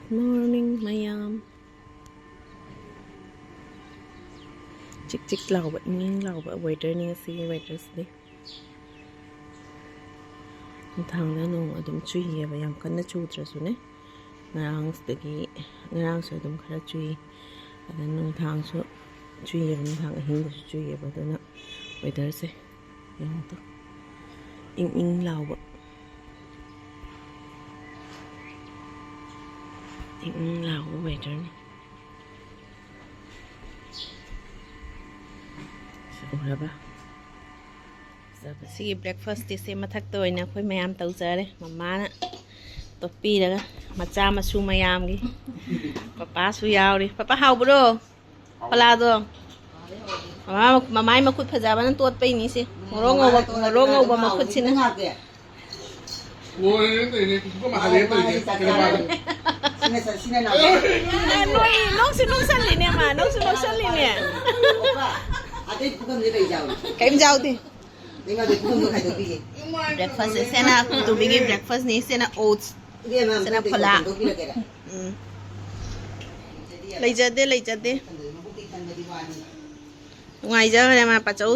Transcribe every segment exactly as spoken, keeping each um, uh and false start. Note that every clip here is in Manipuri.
Morning, ꯃꯌꯥꯝ꯫ ꯆꯤꯛ ꯆꯤꯛ ꯂꯥꯎꯕ, ꯏꯪ ꯏꯪ ꯂꯥꯎꯕ weatherꯅꯤ ꯉꯁꯤꯒꯤ weatherꯁꯤꯗꯤ꯫ ꯅꯨꯡꯗꯥꯡꯗ ꯅꯣꯡ ꯑꯗꯨꯝ ꯆꯨꯏꯌꯦꯕ, ꯌꯥꯝ ꯀꯟꯅ ꯆꯨꯗ꯭ꯔꯁꯨꯅꯦ꯫ ꯉꯔꯥꯡꯁꯤꯗꯒꯤ, ꯉꯔꯥꯡꯁꯨ ꯑꯗꯨꯝ ꯈꯔ ꯆꯨꯏ, ꯑꯗ ꯅꯨꯡꯗꯥꯡꯁꯨ ꯆꯨꯏꯌꯦꯕ, ꯅꯨꯡꯗꯥꯡ ꯑꯍꯤꯡꯗꯁꯨ ꯆꯨꯏꯌꯦꯕ꯫ ꯑꯗꯨꯅ weatherꯁꯦ ꯌꯦꯡꯉꯨ ꯇꯨ, ꯏꯪ ꯏꯪ ꯂꯥꯎꯕ, ꯏꯪ ꯏꯪ ꯂꯥꯎꯕ weatherꯅꯤ꯫ ꯎꯔꯕ? ꯐꯖꯕ꯫ ꯁꯤꯒꯤ breakfastꯇꯤ ꯁꯦ ꯃꯊꯛꯇ ꯑꯣꯏꯅ ꯑꯩꯈꯣꯏ ꯃꯌꯥꯝ ꯇꯧꯖꯔꯦ꯫ ꯃꯃꯥꯅ ꯇꯣꯠꯄꯤꯔꯒ, ꯃꯆꯥ ꯃꯁꯨ ꯃꯌꯥꯝꯒꯤ꯫ ꯄꯄꯥꯁꯨ ꯌꯥꯎꯔꯤ꯫ ꯄꯄꯥ, ꯍꯥꯎꯕ꯭ꯔꯣ? ꯐꯣꯂꯥꯗꯣ? ꯃꯃꯥ, ꯃꯃꯥꯏ ꯃꯈꯨꯠ ꯐꯖꯕꯅ ꯇꯣꯠꯄꯩꯅꯤ ꯁꯤ꯫ ꯃꯣꯔꯣꯛ ꯉꯧꯕ, ꯃꯣꯔꯣꯛ ꯉꯧꯕ ꯃꯈꯨꯠꯁꯤꯅ꯫ ꯂꯣꯏꯔꯦ ꯇꯧꯔꯤꯁꯦ, ꯀꯩꯅꯣ ꯃꯥꯜꯂꯦ꯫ ꯁꯤꯅ, ꯁꯤꯅ ꯅꯧꯕ꯫ ꯅꯣꯏ, ꯅꯣꯛꯁꯨ ꯅꯣꯛꯁꯜꯂꯤꯅꯦ ꯃꯥ, ꯅꯣꯛꯁꯨ ꯅꯣꯛꯁꯜꯂꯤꯅꯦ꯫ ꯑꯣꯄꯥ, ꯑꯇꯩ ꯄꯨꯈꯝꯁꯦ ꯀꯩ ꯆꯥꯎꯏ? ꯀꯩꯝ ꯆꯥꯎꯗꯦ꯫ ꯅꯪ ꯑꯗꯩ ꯄꯨꯈꯝꯗꯣ ꯈꯥꯏꯗꯣꯛꯄꯤꯒꯦ꯫ Breakfastꯁꯦ, ꯁꯤꯅ ꯀꯨꯇꯨꯕꯤꯒꯤ breakfastꯅꯤ, ꯁꯤꯅ oats, ꯏꯕꯦꯝꯃ, ꯁꯤꯅ ꯑꯝꯇ ꯐꯣꯂꯥ꯫ ꯇꯧꯊꯣꯛꯄꯤꯔꯒꯦꯔꯥ? ꯎꯝ꯫ ꯂꯩꯖꯗꯦ, ꯂꯩꯖꯗꯦ꯫ ꯃꯕꯨꯛꯇꯤ ꯊꯟꯕꯗꯤ ꯋꯥꯅꯤ꯫ ꯅꯨꯡꯉꯥꯏꯖꯈ꯭ꯔꯦ ꯃꯥ, ꯄꯥꯆꯧ꯫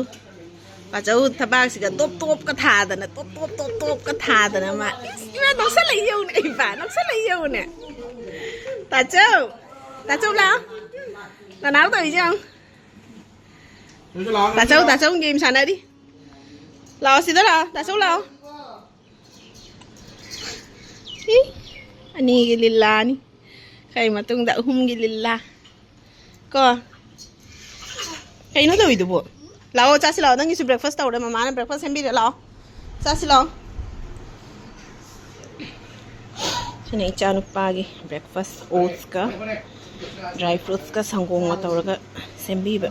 ꯄꯥꯆꯧ ꯊꯕꯥꯛꯁꯤꯒ ꯇꯣꯞ ꯇꯣꯞꯀ ꯊꯥꯗꯅ, ꯇꯣꯞ ꯇꯣꯞ ꯇꯣꯞ ꯇꯣꯞꯀ ꯊꯥꯗꯅ ꯃꯥ꯫ ꯏꯁ, ꯏꯃꯥ ꯅꯣꯛꯁꯜꯂꯛꯏ ꯌꯦꯡꯉꯨꯅꯦ, ꯏꯄꯥ ꯅꯣꯛꯁꯜꯂꯛꯏ ꯌꯦꯡꯉꯨꯅꯦ꯫ ꯇꯥꯆꯧ, ꯇꯥꯆꯧ ꯂꯥꯎ꯫ ꯅꯅꯥꯎ ꯇꯧꯔꯤꯁꯦ ꯌꯦꯡꯉꯨ꯫ ꯇꯥꯆꯧ, ꯇꯥꯆꯧ game ꯁꯥꯟꯅꯔꯤ꯫ ꯂꯥꯛꯑꯣ ꯁꯤꯗ ꯂꯥꯛꯑꯣ, ꯇꯥꯆꯧ ꯂꯥꯛꯑꯣ꯫ ꯏ, ꯑꯅꯤꯒꯤ ꯂꯤꯂꯥꯅꯤ꯫ ꯀꯩ ꯃꯇꯨꯡꯗ ꯑꯍꯨꯝꯒꯤ ꯂꯤꯂꯥ꯫ ꯀꯣ? ꯀꯩꯅꯣ ꯇꯧꯔꯤꯗꯨꯕꯣ? ꯂꯥꯛꯑꯣ, ꯆꯥꯁꯤ ꯂꯥꯛꯑꯣ꯫ ꯅꯪꯒꯤꯁꯨ breakfast ꯇꯧꯔꯦ, ꯃꯃꯥꯅ breakfast ꯁꯦꯝꯕꯤꯔꯦ꯫ ꯂꯥꯛꯑꯣ, ꯆꯥꯁꯤ ꯂꯥꯛꯑꯣ꯫ ꯁꯤꯅ ꯏꯆꯥ ꯅꯨꯄꯥꯒꯤ breakfast, oatsꯀ dry fruitsꯀ ꯁꯪꯒꯣꯝꯒ ꯇꯧꯔꯒ ꯁꯦꯝꯕꯤꯕ꯫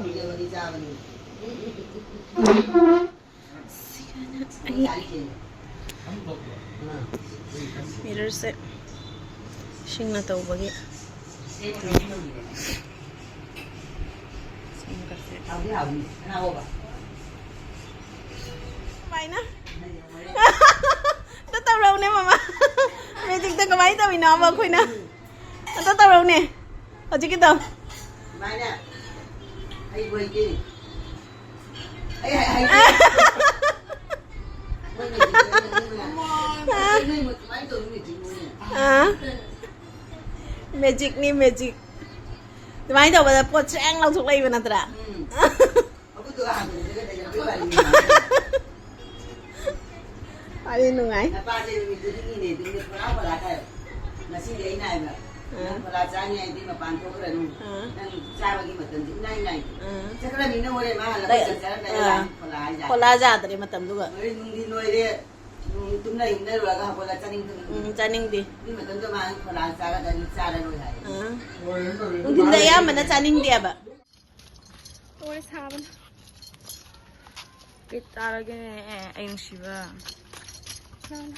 ꯑꯩ mirrorꯁꯦ ꯏꯁꯤꯡꯅ ꯇꯧꯕꯒꯤ꯫ ꯁꯨꯃꯥꯏꯅ꯫ ꯑꯝꯇ ꯇꯧꯔꯛꯎꯅꯦ ꯃꯃꯥ꯫ Magicꯇ ꯀꯃꯥꯏꯅ ꯇꯧꯔꯤꯅꯣꯕ ꯑꯩꯈꯣꯏꯅ? ꯑꯝꯇ ꯇꯧꯔꯛꯎꯅꯦ ꯍꯧꯖꯤꯛꯀꯤꯗꯣ꯫ ꯁꯨꯃꯥꯏꯅ ꯍꯩꯕꯨ ꯍꯩꯇꯦ꯫ ꯑꯩ ꯍꯩ-, ꯍꯩꯇꯦ꯫ ꯃꯣꯏ ꯃꯦꯖꯤꯛ ꯑꯣꯏꯅ ꯅꯤꯡꯕ ꯌꯥꯏ꯫ ꯅꯣꯏ ꯃꯣꯏ ꯀꯃꯥꯏꯅ ꯇꯧꯔꯤ ꯃꯦꯖꯤꯛꯅꯣꯅꯦ? ꯑꯥ꯫ ꯃꯦꯖꯤꯛꯅꯤ, ꯃꯦꯖꯤꯛ꯫ ꯑꯗꯨꯃꯥꯏꯅ ꯇꯧꯕꯗ ꯄꯣꯠ ꯁꯦꯡ ꯂꯧꯊꯣꯛꯂꯛꯏꯕ ꯅꯠꯇ꯭ꯔꯥ? ꯎꯝ꯫ ꯃꯈꯨꯠꯇꯨꯒ ꯍꯥꯡꯗꯣꯛꯑꯒ ꯂꯩꯔꯛꯄꯩ ꯋꯥꯔꯤꯅꯤ꯫ ꯋꯥꯔꯤ ꯅꯨꯡꯉꯥꯏ꯫ ꯅꯄꯥꯁꯦ ꯅꯨꯃꯤꯠꯇꯨꯗꯒꯤꯅꯦ, ꯑꯗꯨꯝꯅꯦ ꯐꯣꯂꯥ ꯐꯣꯂꯥ ꯇꯥꯏ꯫ ꯉꯁꯤꯗꯤ ꯑꯩꯅ ꯍꯥꯏꯕ, ꯑꯥ꯫ ꯅꯪ ꯐꯣꯂꯥ ꯆꯥꯅꯤ ꯍꯥꯏꯗꯤ ꯃꯄꯥꯟ ꯊꯣꯛꯈ꯭ꯔꯅꯨ꯫ ꯑꯥ꯫ ꯅꯪ ꯆꯥꯕꯒꯤ ꯃꯇꯝꯁꯤ ꯏꯅꯥꯏ ꯅꯥꯏꯗꯦ꯫ ꯑꯥ꯫ ꯆꯠꯈ꯭ꯔꯃꯤꯅ ꯍꯣꯔꯦꯟ ꯃꯥ ꯍꯜꯂꯛꯄ ꯂꯩ-, ꯆꯠꯆꯔꯝꯗꯥꯏꯗ ꯑꯥ꯫ ꯂꯥꯛꯑꯅꯤ ꯐꯣꯂꯥ ꯍꯥꯏꯁꯦ꯫ ꯐꯣꯂꯥ ꯌꯥꯗ꯭ꯔꯦ ꯃꯇꯝꯗꯨꯒ꯫ ꯍꯣꯔꯦꯟ ꯅꯨꯡꯗꯤ ꯅꯣꯏꯔꯦ, ꯅꯨꯡ ꯇꯨꯝꯅ ꯍꯤꯞꯅꯔꯨꯔꯒ ꯍꯧꯒꯠꯂ ꯆꯥꯅꯤꯡꯗꯕꯅꯤ꯫ ꯎꯝ, ꯆꯥꯅꯤꯡꯗꯦ꯫ ꯑꯗꯨꯒꯤ ꯃꯇꯝꯗ ꯃꯥ ꯐꯣꯂꯥ ꯆꯥꯒꯗ꯭ꯔꯅꯤ, ꯆꯥꯔꯔꯣꯏ ꯍꯥꯏ꯫ ꯑꯥ꯫ ꯅꯨꯡꯊꯤꯟꯗ ꯑꯌꯥꯝꯕꯅ ꯆꯥꯅꯤꯡꯗꯦꯕ꯫ ꯂꯣꯏꯔꯦ ꯁꯥꯕꯅ꯫ ꯀꯩ ꯆꯥꯔꯒꯦ, ꯑꯩ ꯅꯨꯡꯁꯤꯕ? ꯆꯥꯔꯦ꯫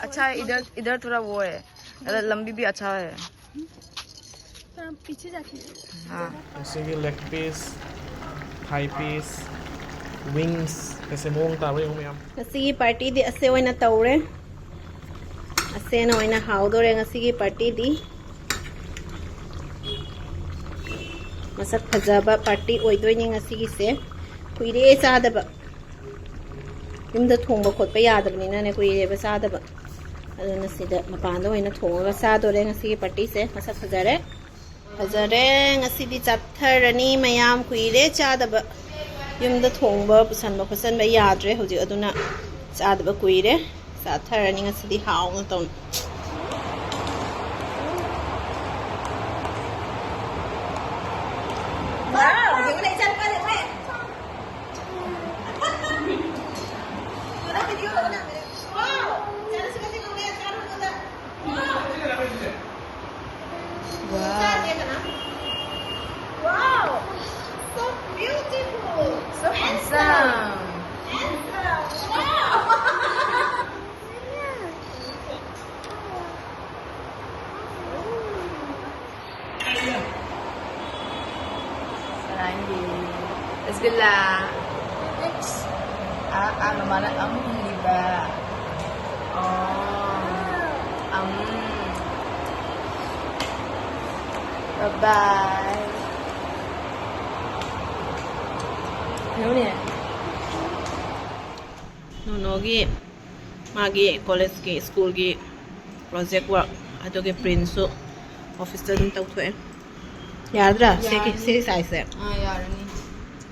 अच्छा है, इधर, इधर थोड़ा वो है, मतलब लंबी भी अच्छा है। थोड़ा पीछे जाके। हाँ। ꯉꯁꯤꯒꯤ leg piece, thigh piece, wings ꯀꯁꯦ ꯃꯑꯣꯡ ꯇꯥꯕ꯭ꯔꯥ ꯌꯦꯡꯉꯨ ꯃꯌꯥꯝ꯫ ꯉꯁꯤꯒꯤ party ꯗꯤ ꯑꯁꯦ ꯑꯣꯏꯅ ꯇꯧꯔꯦ꯫ ꯑꯁꯦꯅ ꯑꯣꯏꯅ ꯍꯥꯎꯗꯣꯔꯦ ꯉꯁꯤꯒꯤ party ꯗꯤ꯫ ꯃꯁꯛ ꯐꯖꯕ party ꯑꯣꯏꯗꯣꯏꯅꯤ ꯉꯁꯤꯒꯤꯁꯦ꯫ ꯀꯨꯏꯔꯦ ꯆꯥꯗꯕ꯫ ꯌꯨꯝꯗ ꯊꯣꯡꯕ ꯈꯣꯠꯄ ꯌꯥꯗꯕꯅꯤꯅꯅꯦ, ꯀꯨꯏꯔꯦꯕ ꯆꯥꯗꯕ꯫ ꯑꯗꯨꯅ ꯁꯤꯗ ꯃꯄꯥꯟꯗ ꯑꯣꯏꯅ ꯊꯣꯡꯉꯒ ꯆꯥꯗꯣꯔꯦ ꯉꯁꯤꯒꯤ party ꯁꯦ꯫ ꯃꯁꯛ ꯐꯖꯔꯦ꯫ ꯐꯖꯔꯦ꯫ ꯉꯁꯤꯗꯤ ꯆꯥꯊꯔꯅꯤ ꯃꯌꯥꯝ꯫ ꯀꯨꯏꯔꯦ ꯆꯥꯗꯕ꯫ ꯌꯨꯝꯗ ꯊꯣꯡꯕ ꯄꯨꯁꯟꯕ ꯈꯣꯠꯆꯟꯕ ꯌꯥꯗ꯭ꯔꯦ ꯍꯧꯖꯤꯛ꯫ ꯑꯗꯨꯅ ꯆꯥꯗꯕ ꯀꯨꯏꯔꯦ꯫ ꯆꯥꯊꯔꯅꯤ ꯉꯁꯤꯗꯤ ꯍꯥꯎꯅ ꯇꯧꯅ꯫ Wow, ꯌꯦꯡꯉꯨꯅꯦ, ꯏꯆꯥ ꯅꯨꯄꯥꯁꯦ, ꯎꯏ꯫ Wow. Wow. So beautiful. So handsome. Handsome. Wow. ꯑꯃꯨꯛ ꯍꯟꯈꯤꯕ꯫ ꯑꯣ꯫ ꯑꯃꯨꯛ꯫ Bye bye꯫ ꯀꯩꯅꯣꯅꯦ꯫ ꯅꯣꯅꯣꯒꯤ ꯃꯥꯒꯤ ꯀꯣꯂꯦꯖꯀꯤ ꯁ꯭ꯀꯨꯜꯒꯤ ꯄ꯭ꯔꯣꯖꯦꯛ ꯋꯥꯔꯛ ꯑꯗꯨꯒꯤ ꯄ꯭ꯔꯤꯟꯁꯨ ꯑꯣꯐꯤꯁꯇ ꯑꯗꯨꯝ ꯇꯧꯊꯣꯛꯑꯦ꯫ ꯌꯥꯔꯗ꯭ꯔꯥ? ꯁꯤꯒꯤ, ꯌꯥꯔꯅꯤ꯫ ꯁꯤꯒꯤ ꯁꯥꯏꯖꯁꯦ꯫ ꯑꯥ, ꯌꯥꯔꯅꯤ꯫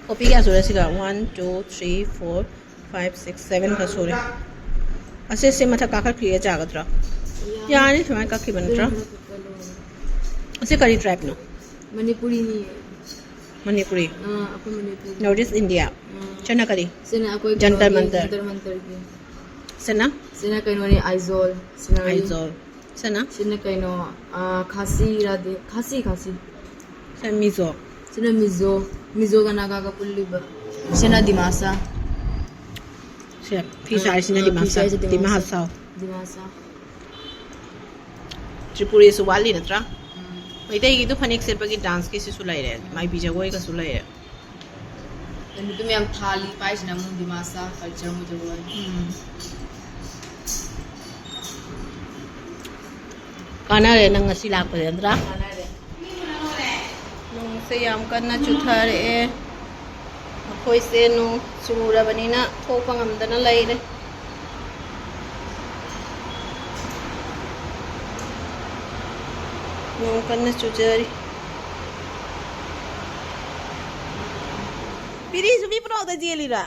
ꯀꯣꯄꯤ ꯀꯌꯥ ꯁꯨꯔꯦ ꯁꯤꯒ? One, two, three, four, five, six, seven ꯈꯛ ꯁꯨꯔꯦ꯫ ꯑꯁꯤ, ꯁꯤ ꯃꯊꯛ ꯀꯥꯈꯠꯈ꯭ꯔꯤꯁꯦ ꯌꯥꯒꯗ꯭ꯔꯥ? ꯌꯥꯅꯤ꯫ ꯌꯥꯅꯤ, ꯁꯨꯃꯥꯏꯅ ꯀꯛꯈꯤꯕ ꯅꯠꯇ꯭ꯔꯥ? ꯑꯗꯨꯅ ꯃꯊꯛ ꯀꯛꯄ ꯂꯣꯏꯔꯦ꯫ ꯑꯁꯤ ꯀꯔꯤ tribeꯅꯣ? ꯃꯅꯤꯄꯨꯔꯤꯅꯤ꯫ ꯃꯅꯤꯄꯨꯔꯤ꯫ ꯑꯥ, ꯑꯩꯈꯣꯏ ꯃꯅꯤꯄꯨꯔꯤ꯫ North East India꯫ ꯑꯥ꯫ ꯁꯤꯅ ꯀꯔꯤ? ꯁꯤꯅ ꯑꯩꯈꯣꯏ ꯖꯟꯇꯔ ꯀꯩꯅꯣꯒꯤ ꯃꯟꯇꯔ꯫ ꯖꯟꯇꯔ ꯃꯟꯇꯔꯒꯤ꯫ ꯁꯤꯅ? ꯁꯤꯅ ꯀꯩꯅꯣꯅꯤ, ꯑꯥꯏꯖꯣꯜ꯫ ꯁꯤꯅꯔꯤ꯫ ꯑꯥꯏꯖꯣꯜ꯫ ꯁꯤꯅ? ꯁꯤꯅ ꯀꯩꯅꯣ, ꯑꯥ, ꯈꯥꯁꯤ ꯔꯥꯗꯦ-, ꯈꯥꯁꯤ, ꯈꯥꯁꯤ꯫ ꯁꯤꯅ ꯃꯤꯖꯣ꯫ ꯁꯤꯅ ꯃꯤꯖꯣ, ꯃꯤꯖꯣꯒ ꯅꯥꯒꯥꯒ ꯄꯨꯜꯂꯤꯕ꯫ ꯁꯤꯅ ꯗꯤꯃꯥꯁꯥ꯫ ꯁꯦ, ꯐꯤ ꯑꯥ, ꯁꯥꯔꯤꯁꯤꯅ ꯑꯥ, ꯗꯤꯃꯥꯁꯥ꯫ ꯐꯤ ꯁꯥꯔꯤꯁꯦ ꯗꯤꯃꯥ ꯗꯤꯃꯥ ꯍꯁꯥꯎ꯫ ꯍꯁꯥꯎ꯫ ꯗꯤꯃꯥꯁꯥ꯫ ꯇ꯭ꯔꯤꯄꯨꯔꯤꯁꯨ ꯋꯥꯠꯂꯤ ꯅꯠꯇ꯭ꯔꯥ? ꯎꯝ꯫ ꯃꯩꯇꯩꯒꯤꯗꯨ ꯐꯅꯦꯛ ꯁꯦꯠꯄꯒꯤ ꯗꯥꯟꯁꯀꯤꯁꯤꯁꯨ ꯂꯩꯔꯦ, ꯃꯥꯏꯕꯤ ꯖꯒꯣꯏꯒꯁꯨ ꯂꯩꯔꯦ꯫ ꯅꯨꯄꯤ ꯃꯌꯥꯝ ꯊꯥꯜꯂꯤ ꯄꯥꯏꯁꯤꯅ ꯑꯃꯨꯛ ꯗꯤꯃꯥꯁꯥ ꯀꯜꯆꯔ ꯑꯃꯨꯛ ꯖꯒꯣꯏ꯫ ꯎꯝ꯫ ꯀꯥꯟꯅꯔꯦ ꯅꯪ ꯉꯁꯤ ꯂꯥꯛꯄꯁꯦ ꯅꯠꯇ꯭ꯔꯥ? ꯀꯥꯟꯅꯔꯦ꯫ ꯅꯣꯡꯁꯦ ꯌꯥꯝ ꯀꯟꯅ ꯆꯨꯊꯔꯛꯑꯦ꯫ ꯑꯩꯈꯣꯏꯁꯦ ꯅꯣꯡ ꯆꯨꯔꯕꯅꯤꯅ ꯊꯣꯛꯄ ꯉꯝꯗꯅ ꯂꯩꯔꯦ꯫ ꯅꯣꯡ ꯀꯟꯅ ꯆꯨꯖꯔꯤ꯫ ꯕꯤꯔꯤꯁꯨ ꯃꯤ ꯄꯨꯔꯛꯗ ꯆꯦꯜꯂꯤꯔꯥ?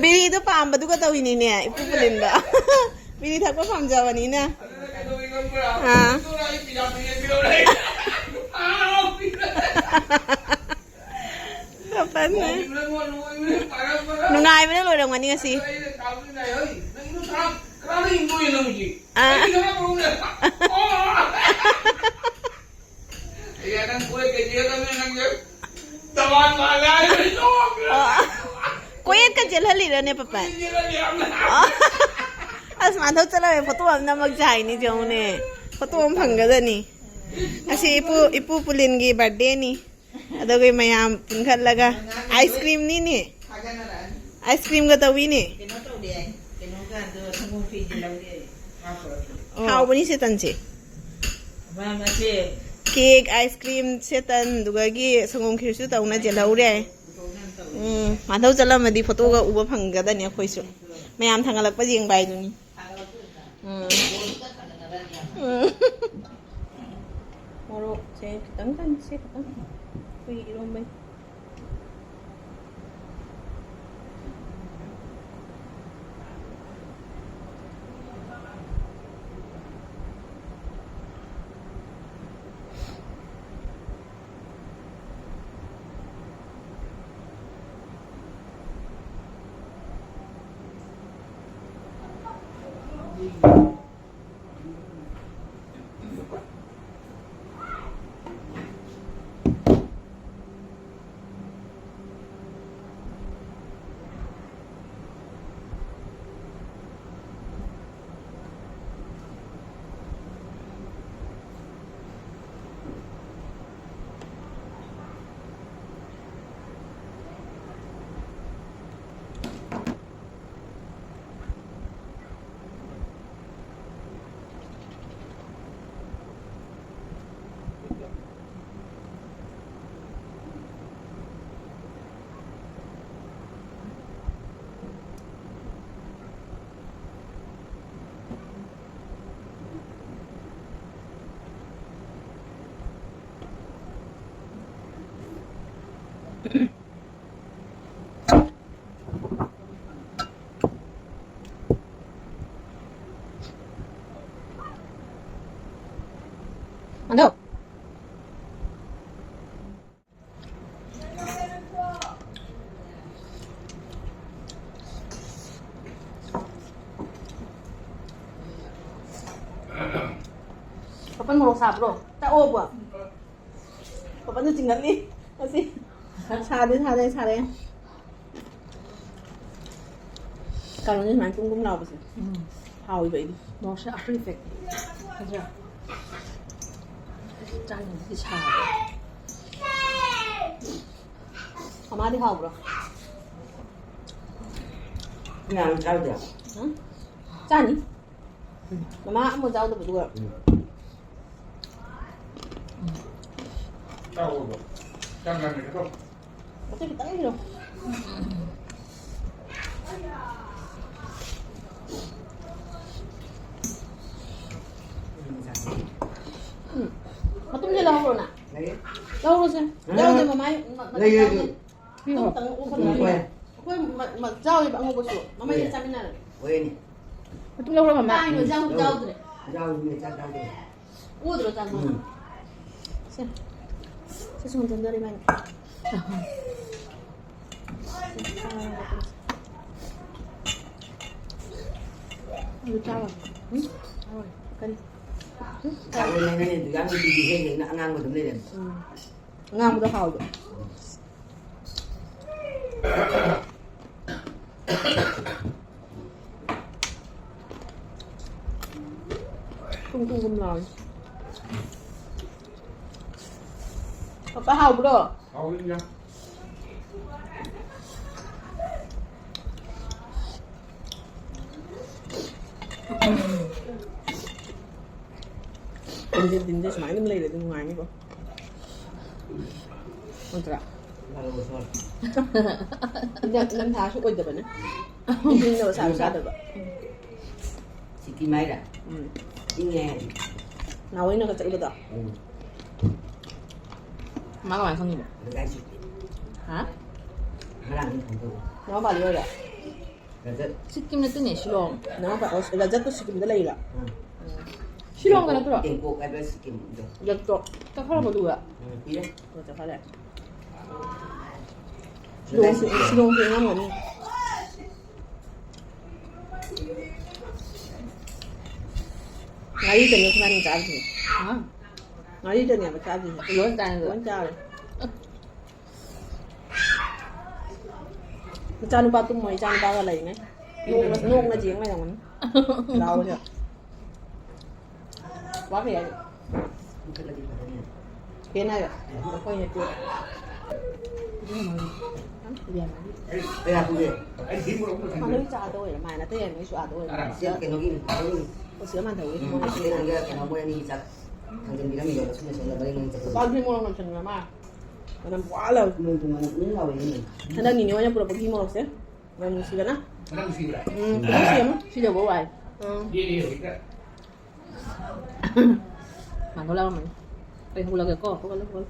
ꯕꯤꯔꯤꯗꯣ ꯄꯥꯝꯕꯗꯨꯒ ꯇꯧꯏꯅꯤꯅꯦ, ꯏꯄꯨ ꯄꯨꯂꯤꯟꯗꯣ꯫ ꯕꯤꯔꯤ ꯊꯛꯄ ꯄꯥꯝꯖꯕꯅꯤꯅ꯫ ꯑꯥ꯫ ꯇꯞꯄꯟꯅꯦ꯫ ꯅꯨꯡꯉꯥꯏꯕꯅ ꯂꯣꯏꯔꯝꯒꯅꯤ ꯉꯁꯤ꯫ ꯑꯥ꯫ ꯑꯣ꯫ ꯀꯣꯌꯦꯠꯀ ꯆꯦꯜꯍꯜꯂꯤꯔꯅꯦ ꯄꯄꯟ? ꯑꯣ꯫ ꯑꯁ, ꯃꯥꯟꯗꯧ ꯆꯠꯂꯝꯃꯦ, ꯐꯣꯇꯣ ꯑꯃ ꯅꯝꯃꯛꯁꯦ ꯍꯥꯏꯅꯤ, ꯌꯦꯡꯉꯨꯅꯦ꯫ ꯐꯣꯇꯣ ꯑꯃ ꯐꯪꯒꯗꯅꯤ꯫ ꯉꯁꯤ ꯏꯄꯨ, ꯏꯄꯨ ꯄꯨꯂꯤꯟꯒꯤ ꯕꯥꯔꯗꯦꯅꯤ꯫ ꯑꯗꯨꯒꯤ ꯃꯌꯥꯝ ꯄꯨꯟꯈꯠꯂꯒ ꯑꯥꯏꯁ ꯀ꯭ꯔꯤꯝꯅꯤꯅꯦ꯫ ꯊꯥꯒꯠꯅꯔꯛꯑꯅꯤ꯫ ꯑꯥꯏꯁ ꯀ꯭ꯔꯤꯝꯒ ꯇꯧꯏꯅꯦ꯫ ꯀꯩꯅꯣ ꯇꯧꯔꯦ꯫ ꯀꯩꯅꯣꯒ ꯑꯗꯣ ꯁꯪꯒꯣꯝ ꯈꯦꯔꯁꯨ ꯂꯧꯔꯦ꯫ ꯍꯥꯞꯄꯨꯔꯣ꯫ ꯑꯣ꯫ ꯍꯥꯎꯕꯅꯤ ꯁꯦꯇꯟꯁꯦ꯫ ꯃꯥ ꯃꯁꯦ꯫ ꯀꯦꯛ, ꯑꯥꯏꯁ ꯀ꯭ꯔꯤꯝ, ꯁꯦꯇꯟ, ꯑꯗꯨꯗꯒꯤ ꯁꯪꯒꯣꯝ ꯈꯦꯔꯁꯨ ꯇꯧꯅꯁꯦ ꯂꯧꯔꯦ꯫ ꯎꯝ, ꯃꯥꯙꯧ ꯆꯠꯂꯝꯃꯗꯤ ꯐꯣꯇꯣꯒ ꯎꯕ ꯐꯪꯒꯗꯅꯤ ꯑꯩꯈꯣꯏꯁꯨ꯫ ꯃꯌꯥꯝ ꯊꯥꯡꯒꯠꯂꯛꯄ ꯌꯦꯡꯕ ꯍꯥꯏꯗꯨꯅꯤ꯫ ꯎꯝ꯫ ꯎꯝ꯫ ꯃꯣꯔꯣꯛꯁꯦ ꯈꯤꯇꯪ ꯆꯪꯁꯦ, ꯈꯤꯇꯪ꯫ ꯑꯩꯈꯣꯏꯒꯤ ꯏꯔꯣꯝꯕꯩ꯫ ꯑꯗꯣ꯫ ꯄꯥꯄꯟ ꯃꯣꯔꯣꯛ ꯁꯥꯕ꯭ꯔꯣ? ꯇꯥꯛꯑꯣꯕꯣ꯫ ꯄꯥꯄꯟꯁꯨ ꯆꯤꯡꯒꯜꯂꯤ꯫ ꯑꯁꯤ꯫ ꯁꯥꯔꯦ, ꯁꯥꯔꯦ, ꯁꯥꯔꯦ꯫ ꯀꯥꯂꯦꯟꯗ ꯁꯨꯃꯥꯏꯅ ꯄꯨꯡ ꯄꯨꯡ ꯂꯥꯎꯕꯁꯦ꯫ ꯎꯝ꯫ ꯍꯥꯎꯋꯦꯕ ꯑꯩꯗꯤ꯫ ꯃꯣꯔꯣꯛꯁꯦ after effect꯫ ꯐꯖꯅ꯫ ꯆꯥꯅꯤꯡꯕꯗꯤ ꯁꯥꯕ꯫ ꯃꯃꯥꯗꯤ ꯍꯥꯎꯕ꯭ꯔꯣ? ꯉꯥ ꯆꯥꯔꯨꯗꯦ꯫ ꯍꯥ? ꯆꯥꯅꯤ꯫ ꯃꯃꯥ ꯑꯃ ꯆꯥꯎꯗꯕꯗꯨꯒ꯫ ꯎꯝ꯫ ꯆꯥꯎꯑꯣꯕ꯫ ꯆꯥꯡ ꯉꯟꯅ ꯆꯠꯊꯣꯛ꯫ ꯑꯇꯩ ꯈꯤꯇꯪ ꯏꯜꯂꯣ꯫ ꯎꯝ꯫ ꯃꯇꯨꯝꯁꯦ ꯂꯧꯍꯧꯔꯣ ꯅꯪ꯫ ꯂꯩꯌꯦ꯫ ꯂꯧꯍꯧꯔꯣꯁꯦ꯫ ꯎꯝ꯫ ꯌꯥꯎꯗꯦ ꯃꯃꯥꯏ꯫ ꯃ-, ꯃꯇꯨꯝ ꯂꯩꯌꯦ ꯌꯥꯎꯗꯦ꯫ ꯑꯗꯨ꯫ ꯄꯤꯌꯣ꯫ ꯑꯗꯨ ꯈꯛꯇꯪ ꯑꯣꯟꯁꯤꯜꯂꯒ꯫ ꯎꯝ, ꯍꯣꯏ꯫ ꯑꯩꯈꯣꯏ ꯃ-, ꯃ-, ꯆꯥꯎꯋꯦꯕ ꯑꯉꯧꯕꯁꯨ꯫ ꯃꯃꯩꯗ ꯍꯣꯏ꯫ ꯆꯥꯃꯤꯟꯅꯔꯒꯦ꯫ ꯍꯣꯏꯅꯦ꯫ ꯃꯇꯨꯝ ꯂꯧꯔꯣ ꯃꯃꯥ꯫ ꯇꯥꯏꯅꯣ ꯏꯟꯖꯥꯡ ꯌꯥꯎ-, ꯌꯥꯎꯗ꯭ꯔꯦ꯫ ꯌꯥꯎꯔꯤꯅꯦ, ꯆꯥꯛ ꯆꯥꯗꯦ꯫ ꯑꯣꯗ꯭ꯔꯣ ꯆꯥꯛ ꯃꯥ? ꯎꯝ꯫ ꯁꯦ꯫ ꯁꯦ ꯁꯨꯝ ꯆꯪꯖꯔꯦ ꯏꯕꯥꯅꯤ꯫ ꯑꯗꯨ ꯆꯥꯔꯣ꯫ ꯎꯝ? ꯆꯥꯔꯣ꯫ ꯀꯔꯤ? ꯎꯝ? ꯆꯥꯔꯣ, ꯅꯪꯅꯅꯦ ꯑꯗꯨ ꯌꯥꯝ ꯅꯨꯡꯇꯤꯒꯤ ꯍꯦꯛ ꯍꯦꯛꯅ ꯑꯉꯥꯡꯕ ꯑꯗꯨꯝ ꯂꯩꯔꯝꯃꯤ꯫ ꯎꯝ꯫ ꯑꯉꯥꯡꯕꯗꯣ ꯍꯥꯎꯋꯦꯕ꯫ ꯀꯨꯝ ꯀꯨꯝ ꯀꯨꯝ ꯂꯥꯎꯋꯦ꯫ ꯄꯄꯥ ꯍꯥꯎꯕ꯭ꯔꯣ? ꯍꯥꯎꯋꯤ ꯏꯟꯖꯥꯡ꯫ ꯇꯤꯟꯁꯦ, ꯇꯤꯟꯁꯦ ꯁꯨꯃꯥꯏꯅ ꯑꯗꯨꯝ ꯂꯩꯔꯗꯤ ꯅꯨꯡꯉꯥꯏꯅꯤꯀꯣ꯫ ꯅꯠꯇ꯭ꯔꯥ? ꯏꯟꯖꯥꯡ ꯏꯪꯊꯝꯊꯥꯁꯨ ꯑꯣꯏꯗꯕꯅꯦ꯫ ꯏꯪꯅꯕ ꯁꯥꯁꯨ ꯁꯥꯗꯕ꯫ ꯁꯤꯀꯤꯝ ꯍꯥꯏꯔ? ꯎꯝ꯫ ꯏꯪꯉꯦ ꯍꯥꯏꯗꯤ꯫ ꯅꯥꯎꯋꯩꯅꯒ ꯆꯠꯂꯨꯕꯗꯣ꯫ ꯎꯝ꯫ ꯃꯥ ꯀꯃꯥꯏꯅ ꯈꯪꯉꯤꯕ? ꯉꯁꯥꯏ ꯁꯤꯀꯤꯝ꯫ ꯍꯥ? ꯉꯔꯥꯡꯗꯤ ꯐꯣꯟ ꯇꯧꯕ꯫ ꯅꯅꯥꯎꯄꯥꯗꯤ ꯑꯣꯏꯔꯦ? ꯔꯖꯠ꯫ ꯁꯤꯀꯤꯝ ꯅꯠꯇꯦꯅꯦ, ꯁꯤꯂꯣꯡ꯫ ꯅꯅꯥꯎꯄꯥ, ꯑꯣ, ꯔꯖꯠꯇꯣ ꯁꯤꯀꯤꯝꯗ ꯂꯩꯔꯤꯔꯣ? ꯎꯝ꯫ ꯁꯤꯂꯣꯡꯗ ꯅꯠꯇ꯭ꯔꯣ? ꯇꯦꯡꯀꯣꯛ ꯍꯥꯏꯕ꯭ꯔꯥ ꯁꯤꯀꯤꯝꯗꯣ? ꯔꯖꯠꯇꯣ꯫ ꯆꯠꯈ꯭ꯔꯕꯣ ꯑꯗꯨꯒ? ꯎꯝ, ꯀꯨꯏꯔꯦ꯫ ꯑꯣ, ꯆꯠꯈ꯭ꯔꯦ꯫ ꯁꯤꯂꯣꯡ, ꯁꯤꯂꯣꯡꯁꯨ ꯏꯪꯉꯝꯒꯅꯤ꯫ ꯉꯥꯔꯤꯗꯅꯦ ꯑꯩꯈꯣꯏꯕꯥꯅꯤ ꯆꯥꯔꯤꯁꯦ꯫ ꯍꯥ? ꯉꯥꯔꯤꯗꯅꯦꯕ ꯆꯥꯗꯣꯏꯁꯦ꯫ ꯂꯣꯏ ꯆꯥꯏ ꯑꯗꯣ꯫ ꯂꯣꯏ ꯆꯥꯔꯦ꯫ ꯏꯆꯥꯅꯨꯄꯥ ꯇꯨꯝꯃꯣ, ꯏꯆꯥꯅꯨꯄꯥꯒ ꯂꯩꯔꯤꯉꯩ꯫ ꯅꯣꯛꯅ, ꯅꯣꯛꯅ ꯌꯦꯡ ꯂꯩꯔꯝꯒꯅꯤ꯫ ꯂꯥꯎꯔꯒ꯫ ꯋꯥ ꯀꯩ ꯍꯥꯏꯅꯣ? ꯐꯦꯟ ꯍꯥꯏꯔꯣ? ꯑꯩꯈꯣꯏꯅ ꯇꯦ-, ꯀꯌꯥ ꯄꯨꯒꯦ? ꯃꯥ ꯂꯣꯏ ꯆꯥꯗ ꯑꯣꯏꯔ ꯃꯥꯅ ꯑꯇꯩ ꯌꯥꯏ ꯃꯣꯏꯁꯨ ꯑꯥꯗ ꯑꯣꯏꯔ ꯁꯤ ꯀꯩꯅꯣꯒꯤ, ꯀꯩꯅꯣꯒꯤ꯫ ꯑꯣ ꯁꯤꯗ ꯃꯥꯟꯊꯧꯒꯤ ꯎꯝ, ꯁꯤ ꯅꯪꯒ ꯀꯩꯅꯣ ꯃꯣꯏ ꯑꯅꯤꯒꯤ ꯆꯥꯛ ꯊꯥꯡꯖꯟꯕꯤꯔꯝꯃꯤꯗꯣ ꯃꯁꯨꯝ ꯃꯁꯨꯝꯗ ꯃꯔꯤ ꯃꯔꯤ ꯆꯠꯄꯗꯣ꯫ ꯆꯥꯛꯁꯤ ꯃꯣꯔꯣꯛ ꯅꯝꯁꯟꯕ ꯃꯥ ꯃꯅꯝ ꯋꯥ ꯂꯧ꯫ ꯃꯣꯏ ꯄꯨꯡ ꯑꯅꯤ ꯑꯗꯨꯝ ꯂꯥꯎꯔꯤꯅꯦ꯫ ꯍꯟꯗꯛ ꯅꯤꯅꯦ ꯍꯣꯏꯅ ꯄꯨꯔꯛꯄ ꯘꯤ ꯃꯣꯔꯣꯛꯁꯦ ꯃꯅꯝ ꯅꯨꯡꯁꯤꯕꯅ꯫ ꯃꯅꯝ ꯅꯨꯡꯁꯤꯕ꯭ꯔꯥ? ꯎꯝ ꯅꯨꯡꯁꯤ ꯑꯃ ꯁꯤꯗꯧꯕ ꯋꯥꯏ꯫ ꯎꯝ ꯌꯦ ꯌꯦ ꯍꯧꯖꯤꯛꯇ꯫ ꯃꯥꯡꯒꯣꯜ ꯂꯥꯎꯔꯝꯃꯅꯤ꯫ ꯑꯩ ꯍꯧꯒꯠꯂꯒꯦꯀꯣ꯫ ꯍꯧꯒꯠꯂꯣ ꯍꯧꯒꯠꯂꯣ꯫